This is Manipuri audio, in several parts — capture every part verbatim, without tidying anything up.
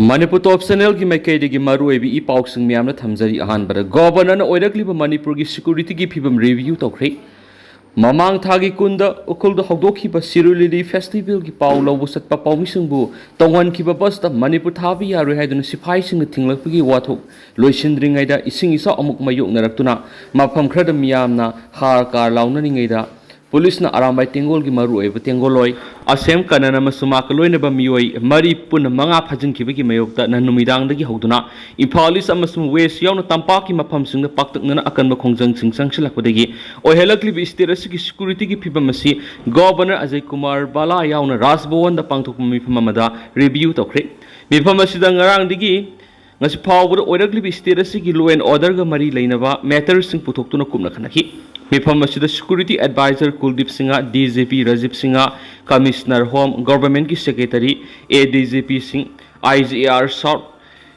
ꯃꯅꯤꯄꯨꯔ ꯇꯣꯞ ꯆꯦꯅꯦꯜꯒꯤ ꯃꯥꯏꯀꯩꯗꯒꯤ ꯃꯔꯨꯑꯣꯏꯕ ꯏ ꯄꯥꯎꯁꯤꯡ ꯃꯌꯥꯝꯅ ꯊꯝꯖꯔꯤ꯫ ꯑꯍꯥꯟꯕꯗ, ꯒꯣꯕꯔꯅꯔꯅ ꯑꯣꯏꯔꯛꯂꯤꯕ ꯃꯅꯤꯄꯨꯔꯒꯤ ꯁꯦꯀ꯭ꯌꯨꯔꯤꯇꯤꯒꯤ ꯐꯤꯕꯝ ꯔꯤꯚꯤꯌꯨ ꯇꯧꯈ꯭ꯔꯦ꯫ ꯃꯃꯥꯡ ꯊꯥꯒꯤ ꯀꯨꯟꯗ ꯎꯈ꯭ꯔꯨꯜꯗ ꯍꯧꯗꯣꯛꯈꯤꯕ ꯁꯤꯔꯣꯏ ꯂꯤꯂꯤ ꯐꯦꯁꯇꯤꯚꯦꯜꯒꯤ ꯄꯥꯎ ꯂꯧꯕ ꯆꯠꯄ ꯄꯥꯎꯃꯤꯁꯤꯡꯕꯨ ꯇꯣꯡꯍꯟꯈꯤꯕ ꯕꯁꯇ ꯃꯅꯤꯄꯨꯔ ꯊꯥꯕ ꯌꯥꯔꯣꯏ ꯍꯥꯏꯗꯨꯅ ꯁꯤꯐꯥꯏꯁꯤꯡꯅ ꯊꯤꯡꯂꯛꯄꯒꯤ ꯋꯥꯊꯣꯛ ꯂꯣꯏꯁꯤꯟꯗ꯭ꯔꯤꯉꯩꯗ ꯏꯁꯤꯡ ꯏꯆꯥꯎ ꯑꯃꯨꯛ ꯃꯥꯌꯣꯛꯅꯔꯛꯇꯨꯅ ꯃꯐꯝ ꯈꯔꯗ ꯃꯤꯌꯥꯝꯅ ꯍꯥꯔ ꯀꯥꯔ ꯂꯥꯎꯅꯔꯤꯉꯩꯗ ꯄꯨꯂꯤꯁꯅ ꯑꯔꯥꯝꯕꯥꯏ ꯇꯦꯡꯒꯣꯜꯒꯤ ꯃꯔꯨꯑꯣꯏꯕ ꯇꯦꯡꯒꯣꯜꯂꯣꯏ ꯑꯁꯦꯝ ꯀꯅꯟ ꯑꯃꯁꯨꯡ ꯃꯍꯥꯛꯀ ꯂꯣꯏꯅꯕ ꯃꯤꯑꯣꯏ ꯃꯔꯤ ꯄꯨꯟꯅ ꯃꯉꯥ ꯐꯥꯖꯤꯟꯈꯤꯕꯒꯤ ꯃꯥꯌꯣꯛꯇ ꯅ ꯅꯨꯃꯤꯗꯥꯡꯗꯒꯤ ꯍꯧꯗꯨꯅ ꯏꯝꯐꯥꯜ ꯏꯁ ꯑꯃꯁꯨꯡ ꯋꯦꯁ ꯌꯥꯎꯅ ꯇꯝꯄꯥꯛꯀꯤ ꯃꯐꯝꯁꯤꯡꯗ ꯄꯥꯛꯇꯛꯅꯅ ꯑꯀꯟꯕ ꯈꯣꯡꯖꯪꯁꯤꯡ ꯆꯪꯁꯤꯜꯂꯛꯄꯗꯒꯤ ꯑꯣꯏꯍꯜꯂꯛꯂꯤꯕ ꯁ꯭ꯇꯦꯠ ꯑꯁꯤꯒꯤ ꯁꯦꯀ꯭ꯌꯨꯔꯤꯇꯤꯒꯤ ꯐꯤꯕꯝ ꯑꯁꯤ ꯒꯣꯕꯔꯅꯔ ꯑꯖꯌ ꯀꯨꯃꯥꯔ ꯚꯥꯂꯥ ꯌꯥꯎꯅ ꯔꯥꯖ ꯚꯋꯟꯗ ꯄꯥꯡꯊꯣꯛꯄ ꯃꯤꯐꯝ ꯑꯃꯗ ꯔꯤꯚꯤꯌꯨ ꯇꯧꯈ꯭ꯔꯦ꯫ ꯃꯤꯐꯝ ꯑꯁꯤꯗ ꯉꯔꯥꯡꯗꯒꯤ ꯉꯁꯤ ꯐꯥꯎꯕꯗ ꯑꯣꯏꯔꯛꯂꯤꯕ ꯁ꯭ꯇꯦꯠ ꯑꯁꯤꯒꯤ ꯂꯣ ꯑꯦꯟ ꯑꯣꯔꯗꯔꯒ ꯃꯔꯤ ꯂꯩꯅꯕ ꯃꯦꯇꯔꯁꯤꯡ ꯄꯨꯊꯣꯛꯇꯨꯅ ꯀꯨꯞꯅ ꯈꯟꯅꯈꯤ꯫ ꯃꯤꯐꯝ ꯑꯁꯤꯗ security adviser Kuldeep Singh, D G P Rajiv Singh, commissioner home, ꯒꯣꯚꯔꯟꯃꯦꯟꯠꯀꯤ ꯁꯦꯀ꯭ꯔꯦꯇꯔꯤ, ꯑꯦ ꯗꯤ ꯖꯤ ꯄꯤꯁꯤꯡ, I G R south,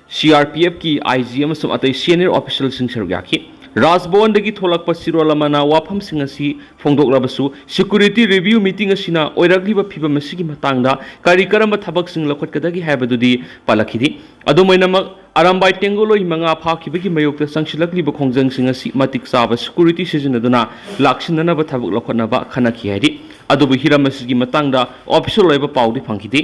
C R P ꯑꯦꯐꯀꯤ ꯑꯥꯏ ꯖꯤ ꯑꯃꯁꯨꯡ ꯑꯇꯩ ꯁꯦꯅꯤꯌꯔ ꯑꯣꯐꯤꯁꯤꯌꯦꯜꯁꯤꯡ ꯁꯔꯨꯛ ꯌꯥꯈꯤ꯫ ꯔꯥꯖ ꯚꯋꯟꯗꯒꯤ ꯊꯣꯛꯂꯛꯄ ꯁꯤꯔꯣꯜ ꯑꯃꯅ ꯋꯥꯐꯝꯁꯤꯡ ꯑꯁꯤ ꯐꯣꯡꯗꯣꯛꯂꯕꯁꯨ, ꯁꯦꯀ꯭ꯌꯨꯔꯤꯇꯤ ꯔꯤꯚꯤꯌꯨ ꯃꯤꯇꯤꯡ ꯑꯁꯤꯅ ꯑꯣꯏꯔꯛꯂꯤꯕ ꯐꯤꯕꯝ ꯑꯁꯤꯒꯤ ꯃꯇꯥꯡꯗ ꯀꯔꯤ ꯀꯔꯝꯕ ꯊꯕꯛꯁꯤꯡ ꯂꯧꯈꯠꯀꯗꯒꯦ ꯍꯥꯏꯕꯗꯨꯗꯤ ꯄꯜꯂꯛꯈꯤꯗꯦ꯫ ꯑꯗꯨꯝ ꯑꯣꯏꯅꯃꯛ, ꯑꯔꯥꯝꯕꯥꯏ ꯇꯦꯡꯒꯣꯜꯂꯣꯏ ꯃꯉꯥ ꯐꯥꯈꯤꯕꯒꯤ ꯃꯥꯌꯣꯛꯇ ꯆꯪꯁꯤꯜꯂꯛꯂꯤꯕ ꯈꯣꯡꯖꯪꯁꯤꯡ ꯑꯁꯤ ꯃꯇꯤꯛ ꯆꯥꯕ ꯁꯦꯀ꯭ꯌꯨꯔꯤꯇꯤ ꯁꯤꯖꯤꯟꯅꯗꯨꯅ ꯂꯥꯛꯁꯤꯟꯅꯅꯕ ꯊꯕꯛ ꯂꯧꯈꯠꯅꯕ ꯈꯟꯅꯈꯤ ꯍꯥꯏꯔꯤ꯫ ꯑꯗꯨꯕꯨ ꯍꯤꯔꯝ ꯑꯁꯤꯒꯤ ꯃꯇꯥꯡꯗ ꯑꯣꯐꯤꯁꯤꯌꯦꯜ ꯑꯣꯏꯕ ꯄꯥꯎꯗꯤ ꯐꯪꯈꯤꯗꯦ꯫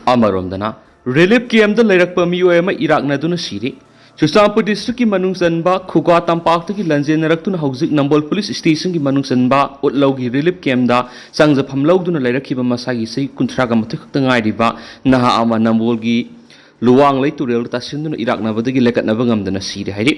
ꯑꯃꯔꯣꯝꯗꯅ, ꯔꯤꯂꯤꯐ ꯀꯦꯝꯞꯇ ꯂꯩꯔꯛꯄ ꯃꯤꯑꯣꯏ ꯑꯃ ꯏꯔꯥꯛꯅꯗꯨꯅ ꯁꯤꯔꯦ꯫ ꯆꯨꯔꯆꯥꯟꯄꯨꯔ ꯗꯤꯁꯇ꯭ꯔꯤꯛꯀꯤ ꯃꯅꯨꯡ ꯆꯟꯕ ꯈꯨꯒꯥ ꯇꯝꯄꯥꯛꯇꯒꯤ ꯂꯥꯟꯖꯦꯟꯅꯔꯛꯇꯨꯅ ꯍꯧꯖꯤꯛ ꯅꯝꯕꯣꯜ ꯄꯨꯂꯤꯁ ꯁ꯭ꯇꯦꯁꯟꯒꯤ ꯃꯅꯨꯡ ꯆꯟꯕ ꯎꯠꯂꯧꯒꯤ ꯔꯤꯂꯤꯐ ꯀꯦꯝꯞꯇ ꯆꯪꯖꯐꯝ ꯂꯧꯗꯨꯅ ꯂꯩꯔꯛꯈꯤꯕ ꯃꯁꯥꯒꯤ ꯆꯍꯤ ꯀꯨꯟꯊ꯭ꯔꯥꯒ ꯃꯥꯊꯣꯏ ꯈꯛꯇ ꯉꯥꯏꯔꯤꯕ ꯅꯍꯥ ꯑꯃ ꯅꯝꯕꯣꯜꯒꯤ ꯂꯨꯋꯥꯡꯂꯩ ꯇꯨꯔꯦꯜꯗ ꯇꯥꯁꯤꯟꯗꯨꯅ ꯏꯔꯥꯛꯅꯕꯗꯒꯤ ꯂꯦꯀꯠꯅꯕ ꯉꯝꯗꯅ ꯁꯤꯔꯦ ꯍꯥꯏꯔꯤ꯫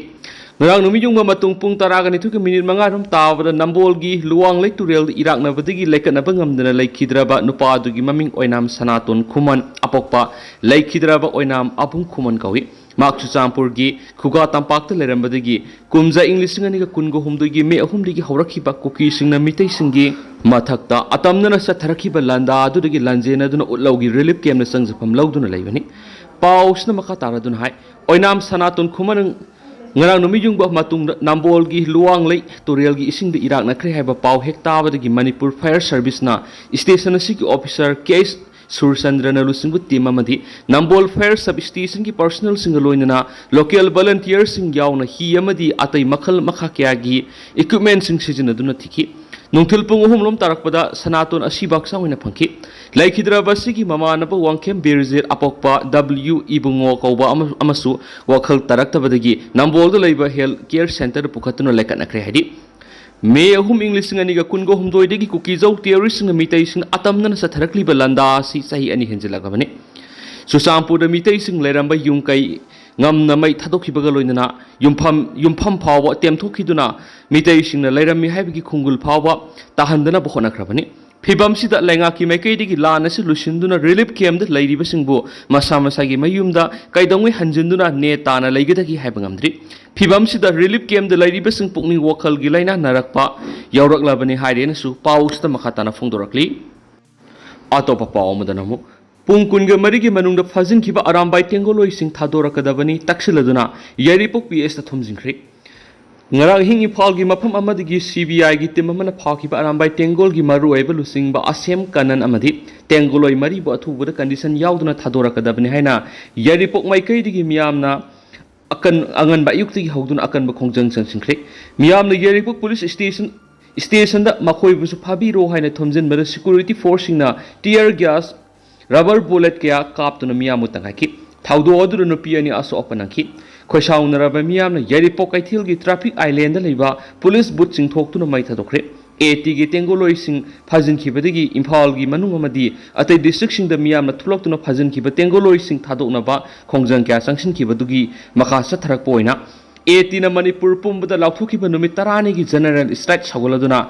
ꯉꯔꯥꯡ ꯅꯨꯃꯤꯠ ꯌꯨꯡꯕ ꯃꯇꯨꯡ ꯄꯨꯡ ꯇꯔꯥꯒ ꯅꯤꯊꯣꯏꯒ ꯃꯤꯅꯤꯠ ꯃꯉꯥ ꯔꯣꯝ ꯇꯥꯕꯗ ꯅꯝꯕꯣꯜꯒꯤ ꯂꯨꯋꯥꯡꯂꯩ ꯇꯨꯔꯦꯜꯗ ꯏꯔꯥꯛꯅꯕꯗꯒꯤ ꯂꯦꯀꯠꯅꯕ ꯉꯝꯗꯅ ꯂꯩꯈꯤꯗ꯭ꯔꯕ ꯅꯨꯄꯥ ꯑꯗꯨꯒꯤ ꯃꯃꯤꯡ ꯑꯣꯏꯅꯥꯝ ꯁꯅꯥꯇꯣꯟ ꯈꯨꯃꯟ, ꯑꯄꯣꯛꯄ ꯂꯩꯈꯤꯗ꯭ꯔꯕ ꯑꯣꯏꯅꯥꯝ ꯑꯕꯨꯡ ꯈꯨꯃꯟ ꯀꯧꯏ꯫ ꯃꯍꯥꯛ ꯆꯨꯔꯆꯥꯟꯄꯨꯔꯒꯤ ꯈꯨꯒꯥ ꯇꯝꯄꯥꯛꯇ ꯂꯩꯔꯝꯕꯗꯒꯤ ꯀꯨꯝꯖꯥ ꯏꯪ ꯂꯤꯁꯤꯡ ꯑꯅꯤꯒ ꯀꯨꯟꯒ ꯍꯨꯝꯗꯣꯏꯒꯤ ꯃꯦ ꯑꯍꯨꯝꯗꯒꯤ ꯍꯧꯔꯛꯈꯤꯕ ꯀꯨꯀꯤꯁꯤꯡꯅ ꯃꯤꯇꯩꯁꯤꯡꯒꯤ ꯃꯊꯛꯇ ꯑꯇꯝꯅꯅ ꯆꯠꯊꯔꯛꯈꯤꯕ ꯂꯥꯟꯗꯥ ꯑꯗꯨꯗꯒꯤ ꯂꯥꯟꯖꯦꯟꯅꯗꯨꯅ ꯎꯠꯂꯧꯒꯤ ꯔꯤꯂꯤꯐ ꯀꯦꯝꯞꯇ ꯆꯪꯖꯐꯝ ꯂꯧꯗꯨꯅ ꯂꯩꯕꯅꯤ꯫ ꯄꯥꯎꯁꯤꯅ ꯃꯈꯥ ꯇꯥꯔꯗꯨꯅ ꯍꯥꯏ, ꯑꯣꯏꯅꯥꯝ ꯁꯅꯥꯇꯣꯟ ꯈꯨꯃꯟ ꯉꯔꯥꯡ ꯅꯨꯃꯤꯠ ꯌꯨꯡꯕ ꯃꯇꯨꯡꯗ ꯅꯝꯕꯣꯜꯒꯤ ꯂꯨꯋꯥꯡꯂꯩ ꯇꯨꯔꯦꯜꯒꯤ ꯏꯁꯤꯡꯗ ꯏꯔꯥꯛꯅꯈ꯭ꯔꯦ ꯍꯥꯏꯕ ꯄꯥꯎ ꯍꯦꯛ ꯇꯥꯕꯗꯒꯤ ꯃꯅꯤꯄꯨꯔ ꯐꯥꯌꯔ ꯁꯔꯚꯤꯁꯅ ꯁ꯭ꯇꯦꯁꯟ ꯑꯁꯤꯒꯤ ꯑꯣꯐꯤꯁꯥꯔ ꯀꯦ ꯑꯩꯆ ꯁꯨꯔꯆꯟꯗ꯭ꯔꯅ ꯂꯨꯆꯤꯡꯕ team ꯑꯃꯗꯤ ꯅꯝꯕꯣꯜ fire sub stationꯒꯤ personnelꯁꯤꯡꯒ ꯂꯣꯏꯅꯅ local volunteerꯁꯤꯡ ꯌꯥꯎꯅ ꯍꯤ ꯑꯃꯗꯤ ꯑꯇꯩ ꯃꯈꯜ ꯃꯈꯥ ꯀꯌꯥꯒꯤ equipmentꯁꯤꯡ ꯁꯤꯖꯤꯟꯅꯗꯨꯅ ꯊꯤꯈꯤ꯫ ꯅꯨꯡꯊꯤꯜ ꯄꯨꯡ ꯑꯍꯨꯝ ꯂꯣꯝ ꯇꯥꯔꯛꯄꯗ ꯁꯅꯥꯇꯣꯟ ꯑꯁꯤꯕ ꯍꯛꯆꯥꯡ ꯑꯣꯏꯅ ꯐꯪꯈꯤ꯫ ꯂꯩꯈꯤꯗ꯭ꯔꯕ ꯑꯁꯤꯒꯤ ꯃꯃꯥꯟꯅꯕ ꯋꯥꯡꯈꯦꯝ ꯕꯤꯔꯖꯤꯠ ꯑꯄꯣꯛꯄ W ꯏꯕꯨꯡꯉꯣ ꯀꯧꯕ ꯑꯃ-, ꯑꯃꯁꯨ ꯋꯥꯈꯜ ꯇꯥꯔꯛꯇꯕꯗꯒꯤ ꯅꯝꯕꯣꯜꯗ ꯂꯩꯕ health care centreꯗ ꯄꯨꯈꯠꯇꯨꯅ ꯂꯩꯀꯠꯅꯈ꯭ꯔꯦ ꯍꯥꯏꯗꯤ꯫ ꯃꯦ ꯑꯍꯨꯝ ꯏꯪ ꯂꯤꯁꯤꯡ ꯑꯅꯤꯒ ꯀꯨꯟꯒ ꯍꯨꯝꯗꯣꯏꯗꯒꯤ ꯀꯨꯀꯤꯖꯧ terroristꯁꯤꯡꯅ ꯃꯤꯇꯩꯁꯤꯡꯅ ꯑꯇꯝꯅꯅ ꯆꯠꯊꯔꯛꯂꯤꯕ ꯂꯥꯟꯗꯥ ꯑꯁꯤ ꯆꯍꯤ ꯑꯅꯤ ꯍꯦꯟꯖꯤꯜꯂꯛꯂꯕꯅꯤ꯫ ꯆꯨꯔꯆꯥꯟꯄꯨꯔꯗ ꯃꯤꯇꯩꯁꯤꯡ ꯂꯩꯔꯝꯕ ꯌꯨꯝ ꯀꯩ ꯉꯝꯅ ꯃꯩ ꯊꯥꯗꯣꯛꯈꯤꯕꯒ ꯂꯣꯏꯅꯅ ꯌꯨꯝꯐꯝ, ꯌꯨꯝꯐꯝ ꯐꯥꯎꯕ ꯇꯦꯝꯊꯣꯛꯈꯤꯗꯨꯅ ꯃꯤꯇꯩꯁꯤꯡꯅ ꯂꯩꯔꯝꯃꯤ ꯍꯥꯏꯕꯒꯤ ꯈꯣꯡꯒꯨꯜ ꯐꯥꯎꯕ ꯇꯥꯍꯟꯗꯅꯕ ꯍꯣꯠꯅꯈ꯭ꯔꯕꯅꯤ꯫ ꯐꯤꯕꯝꯁꯤꯗ ꯂꯩꯉꯥꯛꯀꯤ ꯃꯥꯏꯀꯩꯗꯒꯤ ꯂꯥꯟ ꯑꯁꯤ ꯂꯣꯏꯁꯤꯟꯗꯨꯅ relief campꯗ ꯂꯩꯔꯤꯕꯁꯤꯡꯕꯨ ꯃꯁꯥ ꯃꯁꯥꯒꯤ ꯃꯌꯨꯝꯗ ꯀꯩꯗꯧꯉꯩ ꯍꯟꯖꯤꯟꯗꯨꯅ ꯅꯦ ꯇꯥꯅ ꯂꯩꯒꯗꯒꯦ ꯍꯥꯏꯕ ꯉꯝꯗ꯭ꯔꯤ꯫ ꯐꯤꯕꯝꯁꯤꯗ relief campꯗ ꯂꯩꯔꯤꯕꯁꯤꯡ ꯄꯨꯛꯅꯤꯡ ꯋꯥꯈꯜꯒꯤ ꯂꯥꯏꯅꯥ ꯅꯥꯔꯛꯄ ꯌꯥꯎꯔꯛꯂꯕꯅꯤ ꯍꯥꯏꯔꯦꯅꯁꯨ ꯄꯥꯎꯁꯤꯗ ꯃꯈꯥ ꯇꯥꯅ ꯐꯣꯡꯗꯣꯔꯛꯂꯤ꯫ ꯑꯇꯣꯞꯄ ꯄꯥꯎ ꯑꯃꯗꯅ ꯑꯃꯨꯛ, ꯄꯨꯡ ꯀꯨꯟꯒ ꯃꯔꯤꯒꯤ ꯃꯅꯨꯡꯗ ꯐꯥꯖꯤꯟꯈꯤꯕ ꯑꯔꯥꯝꯕꯥꯏ ꯇꯦꯡꯒꯣꯂꯣꯏꯁꯤꯡ ꯊꯥꯗꯣꯔꯛꯀꯗꯕꯅꯤ ꯇꯛꯁꯤꯜꯂꯗꯨꯅ ꯌꯥꯏꯔꯤꯄꯣꯛ P Sꯇ ꯊꯣꯝꯖꯤꯟꯈ꯭ꯔꯦ꯫ ꯉꯔꯥꯡ ꯑꯍꯤꯡ ꯏꯝꯐꯥꯜꯒꯤ ꯃꯐꯝ ꯑꯃꯗꯒꯤ C B Iꯒꯤ team ꯑꯃꯅ ꯐꯥꯈꯤꯕ ꯑꯔꯥꯝꯕꯥꯏ ꯇꯦꯡꯒꯣꯜꯒꯤ ꯃꯔꯨꯑꯣꯏꯕ ꯂꯨꯆꯤꯡꯕ ꯑꯁꯦꯝ ꯀꯅꯟ ꯑꯃꯗꯤ ꯇꯦꯡꯒꯣꯂꯣꯏ ꯃꯔꯤꯕꯨ ꯑꯊꯨꯕꯗ condition ꯌꯥꯎꯗꯅ ꯊꯥꯗꯣꯔꯛꯀꯗꯕꯅꯤ ꯍꯥꯏꯅ ꯌꯥꯏꯔꯤꯄꯣꯛ ꯃꯥꯏꯀꯩꯗꯒꯤ ꯃꯤꯌꯥꯝꯅ ꯑꯀꯟ-, ꯑꯉꯟꯕ ꯑꯌꯨꯛꯇꯒꯤ ꯍꯧꯗꯨꯅ ꯑꯀꯟꯕ ꯈꯣꯡꯖꯪ ꯆꯪꯁꯤꯟꯈ꯭ꯔꯦ꯫ ꯃꯤꯌꯥꯝꯅ ꯌꯥꯏꯔꯤꯄꯣꯛ police station, stationꯗ ꯃꯈꯣꯏꯕꯨꯁꯨ ꯐꯥꯕꯤꯔꯣ ꯍꯥꯏꯅ ꯊꯣꯝꯖꯤꯟꯕꯗ security forceꯁꯤꯡꯅ tear gas, rubber bullet ꯀꯌꯥ ꯀꯥꯞꯇꯨꯅ ꯃꯤꯌꯥꯝꯕꯨ ꯇꯪꯈꯥꯏꯈꯤ꯫ ꯊꯧꯗꯣꯛ ꯑꯗꯨꯗ ꯅꯨꯄꯤ ꯑꯅꯤ ꯑꯁꯣꯛ ꯑꯄꯟ ꯅꯪꯈꯤ꯫ ꯈꯣꯏꯁꯥꯎꯅꯔꯕ ꯃꯤꯌꯥꯝꯅ ꯌꯥꯏꯔꯤꯄꯣꯛ ꯀꯩꯊꯦꯜꯒꯤ traffic islandꯗ ꯂꯩꯕ police booth ꯆꯤꯡꯊꯣꯛꯇꯨꯅ ꯃꯩ ꯊꯥꯗꯣꯛꯈ꯭ꯔꯦ꯫ ATꯒꯤ ꯇꯦꯡꯒꯣꯂꯣꯏꯁꯤꯡ ꯐꯥꯖꯤꯟꯈꯤꯕꯗꯒꯤ ꯏꯝꯐꯥꯜꯒꯤ ꯃꯅꯨꯡ ꯑꯃꯗꯤ ꯑꯇꯩ districtꯁꯤꯡꯗ ꯃꯤꯌꯥꯝꯅ ꯊꯣꯛꯂꯛꯇꯨꯅ ꯐꯥꯖꯤꯟꯈꯤꯕ ꯇꯦꯡꯒꯣꯂꯣꯏꯁꯤꯡ ꯊꯥꯗꯣꯛꯅꯕ ꯈꯣꯡꯖꯪ ꯀꯌꯥ ꯆꯪꯁꯤꯟꯈꯤꯕꯗꯨꯒꯤ ꯃꯈꯥ ꯆꯠꯊꯔꯛꯄ ꯑꯣꯏꯅ ATꯅ ꯃꯅꯤꯄꯨꯔ ꯄꯨꯝꯕꯗ ꯂꯥꯎꯊꯣꯛꯈꯤꯕ ꯅꯨꯃꯤꯠ ꯇꯔꯥꯅꯤꯒꯤ general strike ꯁꯧꯒꯠꯂꯗꯨꯅ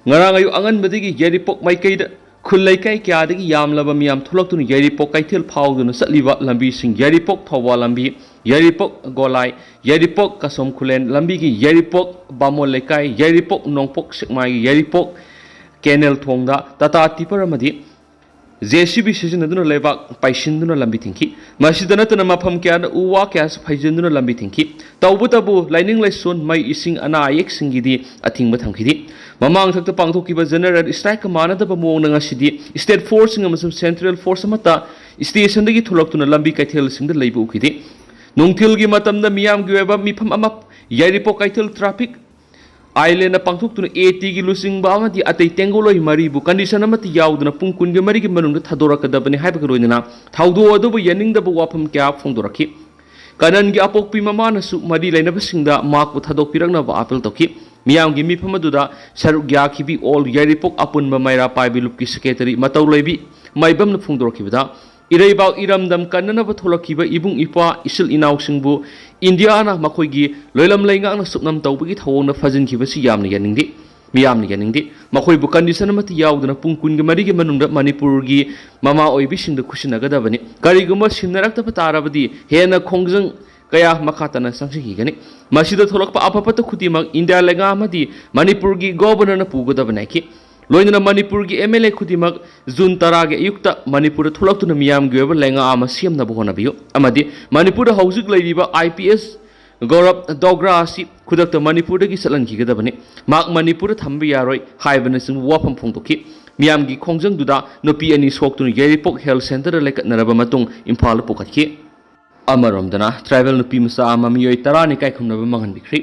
ꯉꯔꯥꯡ ꯑꯌꯨꯛ ꯑꯉꯟꯕꯗꯒꯤ ꯌꯥꯏꯔꯤꯄꯣꯛ ꯃꯥꯏꯀꯩꯗ ꯈꯨꯜ ꯂꯩꯀꯥꯏ ꯀꯌꯥꯗꯒꯤ ꯌꯥꯝꯂꯕ ꯃꯤꯌꯥꯝ ꯊꯣꯛꯂꯛꯇꯨꯅ ꯌꯥꯏꯔꯤꯄꯣꯛ ꯀꯩꯊꯦꯜ ꯐꯥꯎꯗꯨꯅ ꯆꯠꯂꯤꯕ ꯂꯝꯕꯤꯁꯤꯡ, ꯌꯥꯏꯔꯤꯄꯣꯛ ꯊꯧꯕꯥꯜ ꯂꯝꯕꯤ, ꯌꯥꯏꯔꯤꯄꯣꯛ ꯒꯣꯂꯥꯏ, ꯌꯥꯏꯔꯤꯄꯣꯛ ꯀꯁꯣꯝ ꯈꯨꯂꯦꯟ ꯂꯝꯕꯤꯒꯤ ꯌꯥꯏꯔꯤꯄꯣꯛ ꯕꯥꯃꯣꯟ ꯂꯩꯀꯥꯏ, ꯌꯥꯏꯔꯤꯄꯣꯛ ꯅꯣꯡꯄꯣꯛ ꯁꯦꯛꯃꯥꯏꯒꯤ ꯌꯥꯏꯔꯤꯄꯣꯛ ꯀꯦꯅꯦꯜ ꯊꯣꯡꯗ ꯇꯥꯇꯥ ꯇꯤꯄꯔ ꯑꯃꯗꯤ ꯖꯦ ꯁꯤ ꯕꯤ ꯁꯤꯖꯤꯟꯅꯗꯨꯅ ꯂꯩꯕꯥꯛ ꯄꯥꯏꯁꯤꯟꯗꯨꯅ ꯂꯝꯕꯤ ꯊꯤꯡꯈꯤ꯫ ꯃꯁꯤꯗ ꯅꯠꯇꯅ ꯃꯐꯝ ꯀꯌꯥꯗ ꯎ ꯋꯥ ꯀꯌꯥꯁꯨ ꯐꯩꯖꯤꯟꯗꯨꯅ ꯂꯝꯕꯤ ꯊꯤꯡꯈꯤ꯫ ꯇꯧꯕꯇꯕꯨ ꯂꯥꯏꯅꯤꯡ ꯂꯥꯏꯁꯣꯟ, ꯃꯩ, ꯏꯁꯤꯡ, ꯑꯅꯥ ꯑꯌꯦꯛꯁꯤꯡꯒꯤꯗꯤ ꯑꯊꯤꯡꯕ ꯊꯝꯈꯤꯗꯦ꯫ ꯃꯃꯥꯡ ꯊꯛꯇ ꯄꯥꯡꯊꯣꯛꯈꯤꯕ ꯖꯦꯅꯔꯦꯜ ꯁ꯭ꯇ꯭ꯔꯥꯏꯛꯀ ꯃꯥꯟꯅꯗꯕ ꯃꯑꯣꯡꯗ ꯉꯁꯤꯗꯤ ꯁ꯭ꯇꯦꯠ ꯐꯣꯔꯁꯁꯤꯡ ꯑꯃꯁꯨꯡ ꯁꯦꯟꯇ꯭ꯔꯦꯜ ꯐꯣꯔꯁ ꯑꯃꯠꯇ ꯁ꯭ꯇꯦꯁꯟꯗꯒꯤ ꯊꯣꯛꯂꯛꯇꯨꯅ ꯂꯝꯕꯤ ꯀꯩꯊꯦꯜꯁꯤꯡꯗ ꯂꯩꯕ ꯎꯈꯤꯗꯦ꯫ ꯅꯨꯡꯊꯤꯜꯒꯤ ꯃꯇꯝꯗ ꯃꯤꯌꯥꯝꯒꯤ ꯑꯣꯏꯕ ꯃꯤꯐꯝ ꯑꯃ ꯌꯥꯏꯔꯤꯄꯣꯛ ꯀꯩꯊꯦꯜ ꯇ꯭ꯔꯥꯐꯤꯛ ꯑꯥꯏꯂꯦꯟꯗ ꯄꯥꯡꯊꯣꯛꯇꯨꯅ ꯑꯦ ꯇꯤꯒꯤ ꯂꯨꯆꯤꯡꯕ ꯑꯃꯗꯤ ꯑꯇꯩ ꯇꯦꯡꯒꯣꯠꯂꯣꯏ ꯃꯔꯤꯕꯨ ꯀꯟꯗꯤꯁꯟ ꯑꯃꯠꯇ ꯌꯥꯎꯗꯅ ꯄꯨꯡ ꯀꯨꯟꯒ ꯃꯔꯤꯒꯤ ꯃꯅꯨꯡꯗ ꯊꯥꯗꯣꯔꯛꯀꯗꯕꯅꯤ ꯍꯥꯏꯕꯒ ꯂꯣꯏꯅꯅ ꯊꯧꯗꯣꯛ ꯑꯗꯨꯕꯨ ꯌꯥꯅꯤꯡꯗꯕ ꯋꯥꯐꯝ ꯀꯌꯥ ꯐꯣꯡꯗꯣꯔꯛꯈꯤ꯫ ꯀꯅꯟꯒꯤ ꯑꯄꯣꯛꯄꯤ ꯃꯃꯥꯅꯁꯨ ꯃꯔꯤ ꯂꯩꯅꯕꯁꯤꯡꯗ ꯃꯍꯥꯛꯄꯨ ꯊꯥꯗꯣꯛꯄꯤꯔꯛꯅꯕ ꯑꯥꯄꯤꯜ ꯇꯧꯈꯤ꯫ ꯃꯤꯌꯥꯝꯒꯤ ꯃꯤꯐꯝ ꯑꯗꯨꯗ ꯁꯔꯨꯛ ꯌꯥꯈꯤꯕꯤ ꯑꯣꯜ ꯌꯥꯏꯔꯤꯄꯣꯛ ꯑꯄꯨꯟꯕ ꯃꯩꯔꯥ ꯄꯥꯏꯕꯤ ꯂꯨꯞꯀꯤ ꯁꯦꯀ꯭ꯔꯦꯇꯔꯤ ꯃꯇꯧ ꯂꯩꯕꯤ ꯃꯥꯏꯕꯝꯅ ꯐꯣꯡꯗꯣꯔꯛꯈꯤꯕꯗ, ꯏꯔꯩꯕꯥꯛ ꯏꯔꯝꯗꯝ ꯀꯟꯅꯅꯕ ꯊꯣꯛꯂꯛꯈꯤꯕ ꯏꯕꯨꯡ ꯏꯄ꯭ꯋꯥ, ꯏꯆꯤꯜ ꯏꯅꯥꯎꯁꯤꯡꯕꯨ ꯏꯟꯗꯤꯌꯥꯅ ꯃꯈꯣꯏꯒꯤ ꯂꯣꯏꯂꯝ ꯂꯩꯉꯥꯛꯅ ꯁꯨꯞꯅꯝ ꯇꯧꯕꯒꯤ ꯊꯧꯑꯣꯡꯗ ꯐꯥꯖꯤꯟꯈꯤꯕꯁꯤ ꯌꯥꯝꯅ ꯌꯥꯅꯤꯡꯗꯦ꯫ ꯃꯤꯌꯥꯝꯅ ꯌꯥꯅꯤꯡꯗꯦ꯫ ꯃꯈꯣꯏꯕꯨ ꯀꯟꯗꯤꯁꯟ ꯑꯃꯠꯇ ꯌꯥꯎꯗꯅ ꯄꯨꯡ ꯀꯨꯟꯒ ꯃꯔꯤꯒꯤ ꯃꯅꯨꯡꯗ ꯃꯅꯤꯄꯨꯔꯒꯤ ꯃꯃꯥ ꯑꯣꯏꯕꯤꯁꯤꯡꯗ ꯈꯨꯠꯁꯤꯟꯅꯒꯗꯕꯅꯤ꯫ ꯀꯔꯤꯒꯨꯝꯕ ꯁꯤꯟꯅꯔꯛꯇꯕ ꯇꯥꯔꯕꯗꯤ ꯍꯦꯟꯅ ꯈꯣꯡꯖꯪ ꯀꯌꯥ ꯃꯈꯥ ꯇꯥꯅ ꯆꯪꯁꯤꯟꯈꯤꯒꯅꯤ꯫ ꯃꯁꯤꯗ ꯊꯣꯛꯂꯛꯄ ꯑꯐ ꯐꯠꯇ ꯈꯨꯗꯤꯡꯃꯛ ꯏꯟꯗꯤꯌꯥ ꯂꯩꯉꯥꯛ ꯑꯃꯗꯤ ꯃꯅꯤꯄꯨꯔꯒꯤ ꯒꯣꯕꯔꯅꯔꯅ ꯄꯨꯒꯗꯕꯅꯤ ꯍꯥꯏꯈꯤ꯫ ꯂꯣꯏꯅꯅ ꯃꯅꯤꯄꯨꯔꯒꯤ ꯑꯦꯝ ꯑꯦꯜ ꯑꯦ ꯈꯨꯗꯤꯡꯃꯛ ꯖꯨꯟ ꯇꯔꯥꯒꯤ ꯑꯌꯨꯛꯇ ꯃꯅꯤꯄꯨꯔꯗ ꯊꯣꯛꯂꯛꯇꯨꯅ ꯃꯤꯌꯥꯝꯒꯤ ꯑꯣꯏꯕ ꯂꯩꯉꯥꯛ ꯑꯃ ꯁꯦꯝꯅꯕ ꯍꯣꯠꯅꯕꯤꯌꯨ ꯑꯃꯗꯤ ꯃꯅꯤꯄꯨꯔꯗ ꯍꯧꯖꯤꯛ ꯂꯩꯔꯤꯕ ꯑꯥꯏ ꯄꯤ ꯑꯦꯁ ꯒꯧꯔꯕ ꯗꯣꯒ꯭ꯔꯥ ꯑꯁꯤ ꯈꯨꯗꯛꯇ ꯃꯅꯤꯄꯨꯔꯗꯒꯤ ꯆꯠꯍꯟꯈꯤꯒꯗꯕꯅꯤ꯫ ꯃꯍꯥꯛ ꯃꯅꯤꯄꯨꯔꯗ ꯊꯝꯕ ꯌꯥꯔꯣꯏ ꯍꯥꯏꯕꯅꯆꯤꯡꯕ ꯋꯥꯐꯝ ꯐꯣꯡꯗꯣꯛꯈꯤ꯫ ꯃꯤꯌꯥꯝꯒꯤ ꯈꯣꯡꯖꯪꯗꯨꯗ ꯅꯨꯄꯤ ꯑꯅꯤ ꯁꯣꯛꯇꯨꯅ ꯌꯥꯏꯔꯤꯄꯣꯛ ꯍꯦꯜꯊ ꯁꯦꯟꯇꯔꯗ ꯂꯩꯀꯠꯅꯔꯕ ꯃꯇꯨꯡ ꯏꯝꯐꯥꯜꯗ ꯄꯨꯈꯠꯈꯤ꯫ ꯑꯃꯔꯣꯝꯗꯅ, ꯇ꯭ꯔꯥꯏꯕꯦꯜ ꯅꯨꯄꯤ ꯃꯆꯥ ꯑꯃ ꯃꯤꯑꯣꯏ ꯇꯔꯥꯅ ꯏꯀꯥꯏ ꯈꯨꯝꯅꯕ ꯃꯥꯡꯍꯟꯕꯤꯈ꯭ꯔꯦ꯫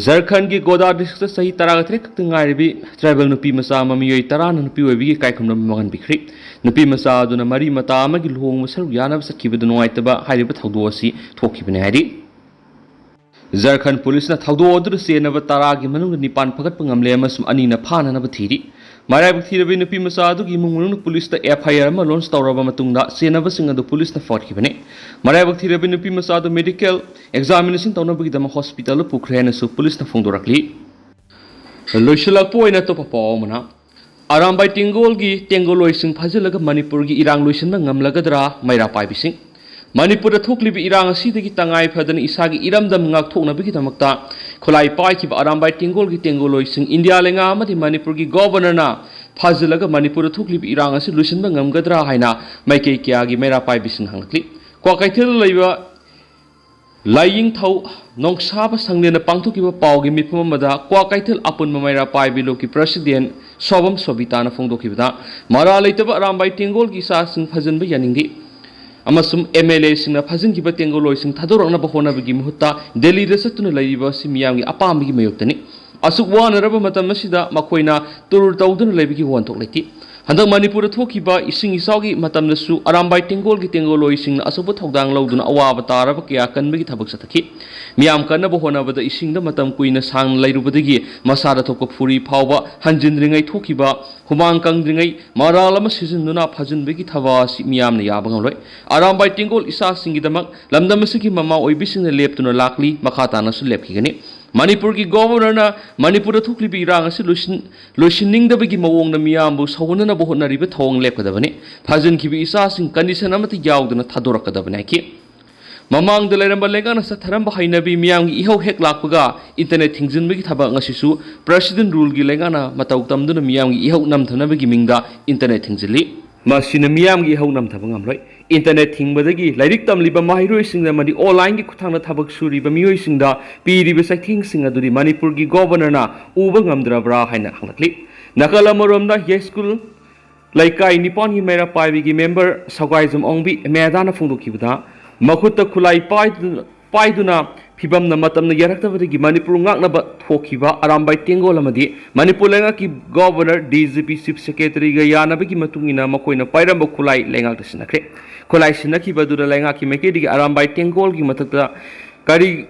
ꯖꯔꯈꯟꯒꯤ ꯒꯣꯗꯥ ꯗꯤꯁꯇ꯭ꯔꯤꯛꯇ ꯆꯍꯤ ꯇꯔꯥꯒ ꯇꯔꯦꯠ ꯈꯛꯇ ꯉꯥꯏꯔꯕꯤ ꯇ꯭ꯔꯥꯏꯕꯦꯜ ꯅꯨꯄꯤ ꯃꯆꯥ ꯑꯃ ꯃꯤꯑꯣꯏ ꯇꯔꯥꯅ ꯅꯨꯄꯤ ꯑꯣꯏꯕꯤꯒꯤ ꯏꯀꯥꯏ ꯈꯨꯝꯅꯕ ꯃꯥꯡꯍꯟꯕꯤꯈ꯭ꯔꯦ꯫ ꯅꯨꯄꯤ ꯃꯆꯥ ꯑꯗꯨꯅ ꯃꯔꯤ ꯃꯇꯥ ꯑꯃꯒꯤ ꯂꯨꯍꯣꯡꯕ ꯁꯔꯨꯛ ꯌꯥꯅꯕ ꯆꯠꯈꯤꯕꯗ ꯅꯨꯡꯉꯥꯏꯇꯕ ꯍꯥꯏꯔꯤꯕ ꯊꯧꯗꯣꯛ ꯑꯁꯤ ꯊꯣꯛꯈꯤꯕꯅꯤ ꯍꯥꯏꯔꯤ꯫ ꯖꯔꯈꯟ ꯄꯨꯂꯤꯁꯅ ꯊꯧꯗꯣꯛ ꯑꯗꯨꯗ ꯆꯦꯟꯅꯕ ꯇꯔꯥꯒꯤ ꯃꯅꯨꯡꯗ ꯅꯤꯄꯥꯟ ꯐꯒꯠꯄ ꯉꯝꯂꯦ ꯑꯃꯁꯨꯡ ꯑꯅꯤꯅ ꯐꯥꯅꯅꯕ ꯊꯤꯔꯤ꯫ ꯃꯔꯥꯏꯕꯛ ꯊꯤꯔꯕꯤ ꯅꯨꯄꯤ ꯃꯆꯥ ꯑꯗꯨꯒꯤ ꯏꯃꯨꯡ ꯃꯅꯨꯡꯅ ꯄꯨꯂꯤꯁꯇ ꯑꯦꯐ ꯑꯥꯏ ꯑꯥꯔ ꯑꯃ ꯂꯣꯟꯆ ꯇꯧꯔꯕ ꯃꯇꯨꯡꯗ ꯆꯦꯟꯅꯕꯁꯤꯡ ꯑꯗꯨ ꯄꯨꯂꯤꯁꯅ ꯐꯥꯈꯤꯕꯅꯤ꯫ ꯃꯔꯥꯏꯕꯛ ꯊꯤꯔꯕꯤ ꯅꯨꯄꯤ ꯃꯆꯥ ꯑꯗꯨ ꯃꯦꯗꯤꯀꯦꯜ ꯑꯦꯛꯖꯥꯃꯤꯅꯦꯁꯟ ꯇꯧꯅꯕꯒꯤꯗꯃꯛ ꯍꯣꯁꯄꯤꯇꯥꯜꯗ ꯄꯨꯈ꯭ꯔꯦ ꯍꯥꯏꯅꯁꯨ ꯄꯨꯂꯤꯁꯅ ꯐꯣꯡꯗꯣꯔꯛꯂꯤ꯫ ꯂꯣꯏꯁꯤꯜꯂꯛꯄ ꯑꯣꯏꯅ ꯑꯇꯣꯞꯄ ꯄꯥꯎ ꯑꯃꯅ, ꯑꯔꯥꯝꯕꯥꯏ ꯇꯦꯡꯒꯣꯜꯒꯤ ꯇꯦꯡꯒꯣꯜꯂꯣꯏꯁꯤꯡ ꯐꯥꯖꯤꯜꯂꯒ ꯃꯅꯤꯄꯨꯔꯒꯤ ꯏꯔꯥꯡ ꯂꯣꯏꯁꯤꯟꯕ ꯉꯝꯂꯒꯗ꯭ꯔꯥ? ꯃꯩꯔꯥ ꯄꯥꯏꯕꯤꯁꯤꯡ꯫ ꯃꯅꯤꯄꯨꯔꯗ ꯊꯣꯛꯂꯤꯕ ꯏꯔꯥꯡ ꯑꯁꯤꯗꯒꯤ ꯇꯉꯥꯏ ꯐꯗꯅ ꯏꯁꯥꯒꯤ ꯏꯔꯝꯗꯝ ꯉꯥꯛꯊꯣꯛꯅꯕꯒꯤꯗꯃꯛꯇ ꯈꯨꯠꯂꯥꯏ ꯄꯥꯏꯈꯤꯕ ꯑꯔꯥꯝꯕꯥꯏ ꯇꯦꯡꯒꯣꯜꯒꯤ ꯇꯦꯡꯒꯣꯜꯂꯣꯏꯁꯤꯡ ꯏꯟꯗꯤꯌꯥ ꯂꯩꯉꯥꯛ ꯑꯃꯗꯤ ꯃꯅꯤꯄꯨꯔꯒꯤ ꯒꯣꯕꯔꯅꯔꯅ ꯐꯥꯖꯤꯜꯂꯒ ꯃꯅꯤꯄꯨꯔꯗ ꯊꯣꯛꯂꯤꯕ ꯏꯔꯥꯡ ꯑꯁꯤ ꯂꯣꯏꯁꯤꯟꯕ ꯉꯝꯒꯗ꯭ꯔꯥ ꯍꯥꯏꯅ ꯃꯥꯏꯀꯩ ꯀꯌꯥꯒꯤ ꯃꯩꯔꯥ ꯄꯥꯏꯕꯤꯁꯤꯡꯅ ꯍꯪꯂꯛꯂꯤ꯫ ꯀ꯭ꯋꯥꯀꯩꯊꯦꯜꯗ ꯂꯩꯕ ꯂꯥꯏꯌꯦꯡꯊꯧ ꯅꯣꯡꯁꯥꯕ ꯁꯪꯂꯦꯟꯅ ꯄꯥꯡꯊꯣꯛꯈꯤꯕ ꯄꯥꯎꯒꯤ ꯃꯤꯐꯝ ꯑꯃꯗ ꯀ꯭ꯋꯥꯀꯩꯊꯦꯜ ꯑꯄꯨꯟꯕ ꯃꯩꯔꯥ ꯄꯥꯏꯕꯤ ꯂꯨꯞꯀꯤ ꯄ꯭ꯔꯁꯤꯗꯦꯟ ꯁꯣꯕꯝ ꯁꯣꯕꯤꯇꯥꯅ ꯐꯣꯡꯗꯣꯛꯈꯤꯕꯗ, ꯃꯔꯥꯜ ꯂꯩꯇꯕ ꯑꯔꯥꯝꯕꯥꯏ ꯇꯦꯡꯒꯣꯜꯒꯤ ꯏꯆꯥꯁꯤꯡ ꯐꯥꯖꯤꯟꯕ ꯌꯥꯅꯤꯡꯗꯦ ꯑꯃꯁꯨꯡ ꯑꯦꯝ ꯑꯦꯜ ꯑꯦꯁꯤꯡꯅ ꯐꯥꯖꯤꯟꯈꯤꯕ ꯇꯦꯡꯒꯣꯜꯂꯣꯏꯁꯤꯡ ꯊꯥꯗꯣꯔꯛꯅꯕ ꯍꯣꯠꯅꯕꯒꯤ ꯃꯍꯨꯠꯇ ꯗꯦꯜꯂꯤꯗ ꯆꯠꯇꯨꯅ ꯂꯩꯔꯤꯕ ꯑꯁꯤ ꯃꯤꯌꯥꯝꯒꯤ ꯑꯄꯥꯝꯕꯒꯤ ꯃꯥꯌꯣꯛꯇꯅꯤ꯫ ꯑꯁꯨꯛ ꯋꯥꯅꯔꯕ ꯃꯇꯝ ꯑꯁꯤꯗ ꯃꯈꯣꯏꯅ ꯇꯨꯔ ꯇꯧꯗꯨꯅ ꯂꯩꯕꯒꯤ ꯋꯥꯍꯟꯊꯣꯛ ꯂꯩꯇꯦ꯫ ꯍꯟꯗꯛ ꯃꯅꯤꯄꯨꯔꯗ ꯊꯣꯛꯈꯤꯕ ꯏꯁꯤꯡ ꯏꯆꯥꯎꯒꯤ ꯃꯇꯝꯗꯁꯨ ꯑꯔꯥꯝꯕꯥꯏ ꯇꯦꯡꯒꯣꯜꯒꯤ ꯇꯦꯡꯒꯣꯜꯂꯣꯏꯁꯤꯡꯅ ꯑꯆꯧꯕ ꯊꯧꯗꯥꯡ ꯂꯧꯗꯨꯅ ꯑꯋꯥꯕ ꯇꯥꯔꯕ ꯀꯌꯥ ꯀꯟꯕꯒꯤ ꯊꯕꯛ ꯆꯠꯊꯈꯤ꯫ ꯃꯤꯌꯥꯝ ꯀꯟꯅꯕ ꯍꯣꯠꯅꯕꯗ ꯏꯁꯤꯡꯗ ꯃꯇꯝ ꯀꯨꯏꯅ ꯁꯥꯡꯅ ꯂꯩꯔꯨꯕꯗꯒꯤ ꯃꯁꯥꯗ ꯊꯣꯛꯄ ꯐꯨꯔꯤ ꯐꯥꯎꯕ ꯍꯟꯖꯤꯟꯗ꯭ꯔꯤꯉꯩ ꯊꯣꯛꯈꯤꯕ ꯍꯨꯃꯥꯡ ꯀꯪꯗ꯭ꯔꯤꯉꯩ ꯃꯔꯥꯜ ꯑꯃ ꯁꯤꯖꯤꯟꯗꯨꯅ ꯐꯥꯖꯤꯟꯕꯒꯤ ꯊꯕꯛ ꯑꯁꯤ ꯃꯤꯌꯥꯝꯅ ꯌꯥꯕ ꯉꯝꯂꯣꯏ꯫ ꯑꯔꯥꯝꯕꯥꯏ ꯇꯦꯡꯒꯣꯜ ꯏꯆꯥꯁꯤꯡꯒꯤꯗꯃꯛ ꯂꯝꯗꯝ ꯑꯁꯤꯒꯤ ꯃꯃꯥ ꯑꯣꯏꯕꯤꯁꯤꯡꯅ ꯂꯦꯞꯇꯨꯅ ꯂꯥꯛꯂꯤ, ꯃꯈꯥ ꯇꯥꯅꯁꯨ ꯂꯦꯞꯈꯤꯒꯅꯤ꯫ ꯃꯅꯤꯄꯨꯔꯒꯤ ꯒꯣꯕꯔꯅꯔꯅ ꯃꯅꯤꯄꯨꯔꯗ ꯊꯣꯛꯂꯤꯕ ꯏꯔꯥꯡ ꯑꯁꯤ ꯂꯣꯏꯁꯤꯟ-, ꯂꯣꯏꯁꯤꯟꯅꯤꯡꯗꯕꯒꯤ ꯃꯑꯣꯡꯗ ꯃꯤꯌꯥꯝꯕꯨ ꯁꯧꯍꯟꯅꯅꯕ ꯍꯣꯠꯅꯔꯤꯕ ꯊꯧꯑꯣꯡ ꯂꯦꯞꯀꯗꯕꯅꯤ꯫ ꯐꯥꯖꯤꯟꯈꯤꯕ ꯏꯆꯥꯁꯤꯡ ꯀꯟꯗꯤꯁꯟ ꯑꯃꯠꯇ ꯌꯥꯎꯗꯅ ꯊꯥꯗꯣꯔꯛꯀꯗꯕꯅꯤ ꯍꯥꯏꯈꯤ꯫ ꯃꯃꯥꯡꯗ ꯂꯩꯔꯝꯕ ꯂꯩꯉꯥꯛꯅ ꯆꯠꯊꯔꯝꯕ ꯍꯩꯅꯕꯤ ꯃꯤꯌꯥꯝꯒꯤ ꯏꯍꯧ ꯍꯦꯛ ꯂꯥꯛꯄꯒ ꯏꯟꯇꯔꯅꯦꯠ ꯊꯤꯡꯖꯤꯟꯕꯒꯤ ꯊꯕꯛ ꯉꯁꯤꯁꯨ ꯄ꯭ꯔꯁꯤꯗꯦꯟ ꯔꯨꯜꯒꯤ ꯂꯩꯉꯥꯛꯅ ꯃꯇꯧ ꯇꯝꯗꯨꯅ ꯃꯤꯌꯥꯝꯒꯤ ꯏꯍꯧ ꯅꯝꯊꯅꯕꯒꯤ ꯃꯤꯡꯗ ꯏꯟꯇꯔꯅꯦꯠ ꯊꯤꯡꯖꯤꯜꯂꯤ꯫ ꯃꯁꯤꯅ ꯃꯤꯌꯥꯝꯒꯤ ꯏꯍꯧ ꯅꯝꯊꯕ ꯉꯝꯂꯣꯏ꯫ ꯏꯟꯇꯔꯅꯦꯠ ꯊꯤꯡꯕꯗꯒꯤ ꯂꯥꯏꯔꯤꯛ ꯇꯝꯂꯤꯕ ꯃꯍꯩꯔꯣꯏꯁꯤꯡꯗ ꯑꯃꯗꯤ ꯑꯣꯟꯂꯥꯏꯟꯒꯤ ꯈꯨꯠꯊꯥꯡꯗ ꯊꯕꯛ ꯁꯨꯔꯤꯕ ꯃꯤꯑꯣꯏꯁꯤꯡꯗ ꯄꯤꯔꯤꯕ ꯆꯩꯊꯦꯡꯁꯤꯡ ꯑꯗꯨꯗꯤ ꯃꯅꯤꯄꯨꯔꯒꯤ ꯒꯣꯕꯔꯅꯔꯅ ꯎꯕ ꯉꯝꯗ꯭ꯔꯕ꯭ꯔꯥ ꯍꯥꯏꯅ ꯍꯪꯂꯛꯂꯤ꯫ ꯅꯥꯀꯜ ꯑꯃꯔꯣꯝꯗ ꯌꯥꯏꯁ꯭ꯀꯨꯜ ꯂꯩꯀꯥꯏ ꯅꯤꯄꯥꯟꯒꯤ ꯃꯩꯔꯥ ꯄꯥꯏꯕꯤꯒꯤ ꯃꯦꯝꯕꯔ ꯁꯒꯥꯏꯖꯝ ꯑꯣꯡꯕꯤ ꯃꯦꯗꯥꯅ ꯐꯣꯡꯗꯣꯛꯈꯤꯕꯗ, ꯃꯈꯨꯠꯇ ꯈꯨꯠꯂꯥꯏ ꯄꯥꯏꯗꯨꯅ, ꯄꯥꯏꯗꯨꯅ ꯐꯤꯕꯝꯅ ꯃꯇꯝꯅ ꯌꯥꯔꯛꯇꯕꯗꯒꯤ ꯃꯅꯤꯄꯨꯔ ꯉꯥꯛꯅꯕ ꯊꯣꯛꯈꯤꯕ ꯑꯔꯥꯝꯕꯥꯏ ꯇꯦꯡꯒꯣꯜ ꯑꯃꯗꯤ ꯃꯅꯤꯄꯨꯔ ꯂꯩꯉꯥꯛꯀꯤ ꯒꯣꯕꯔꯅꯔ, ꯗꯤ ꯖꯤ ꯄꯤ, ꯆꯤꯐ ꯁꯦꯀ꯭ꯔꯦꯇꯔꯤꯒ ꯌꯥꯅꯕꯒꯤ ꯃꯇꯨꯡ ꯏꯟꯅ ꯃꯈꯣꯏꯅ ꯄꯥꯏꯔꯝꯕ ꯈꯨꯠꯂꯥꯏ ꯂꯩꯉꯥꯛꯇ ꯁꯤꯟꯅꯈ꯭ꯔꯦ꯫ ꯈꯨꯠꯂꯥꯏ ꯁꯤꯟꯅꯈꯤꯕ ꯑꯗꯨꯗ ꯂꯩꯉꯥꯛꯀꯤ ꯃꯥꯏꯀꯩꯗꯒꯤ ꯑꯔꯥꯝꯕꯥꯏ ꯇꯦꯡꯒꯣꯜꯒꯤ ꯃꯊꯛꯇ ꯀꯔꯤ,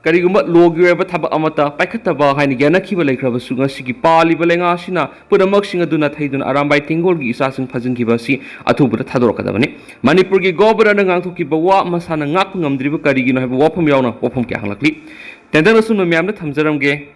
ꯀꯔꯤꯒꯨꯝꯕ ꯂꯣꯒꯤ ꯑꯣꯏꯕ ꯊꯕꯛ ꯑꯃꯠꯇ ꯄꯥꯏꯈꯠꯇꯕ ꯍꯥꯏꯅ ꯌꯥꯅꯈꯤꯕ ꯂꯩꯈ꯭ꯔꯕꯁꯨ, ꯉꯁꯤꯒꯤ ꯄꯥꯜꯂꯤꯕ ꯂꯩꯉꯥꯛ ꯑꯁꯤꯅ ꯄꯨꯝꯅꯃꯛꯁꯤꯡ ꯑꯗꯨ ꯅꯥꯊꯩꯗꯨꯅ ꯑꯔꯥꯝꯕꯥꯏ ꯇꯦꯡꯒꯣꯜꯒꯤ ꯏꯆꯥꯁꯤꯡ ꯐꯥꯖꯤꯟꯈꯤꯕ ꯑꯁꯤ ꯑꯊꯨꯕꯗ ꯊꯥꯗꯣꯔꯛꯀꯗꯕꯅꯤ꯫ ꯃꯅꯤꯄꯨꯔꯒꯤ ꯒꯣꯕꯔꯅꯔꯅ ꯉꯥꯡꯊꯣꯛꯈꯤꯕ ꯋꯥ ꯃꯁꯥꯅ ꯉꯥꯛꯄ ꯉꯝꯗ꯭ꯔꯤꯕ ꯀꯔꯤꯒꯤꯅꯣ ꯍꯥꯏꯕ ꯋꯥꯐꯝ ꯌꯥꯎꯅ ꯋꯥꯐꯝ ꯀꯌꯥ ꯍꯪꯂꯛꯂꯤ꯫ ꯇꯦꯟꯗꯪ ꯑꯁꯨꯝꯅ ꯃꯌꯥꯝꯗ ꯊꯝꯖꯔꯝꯒꯦ꯫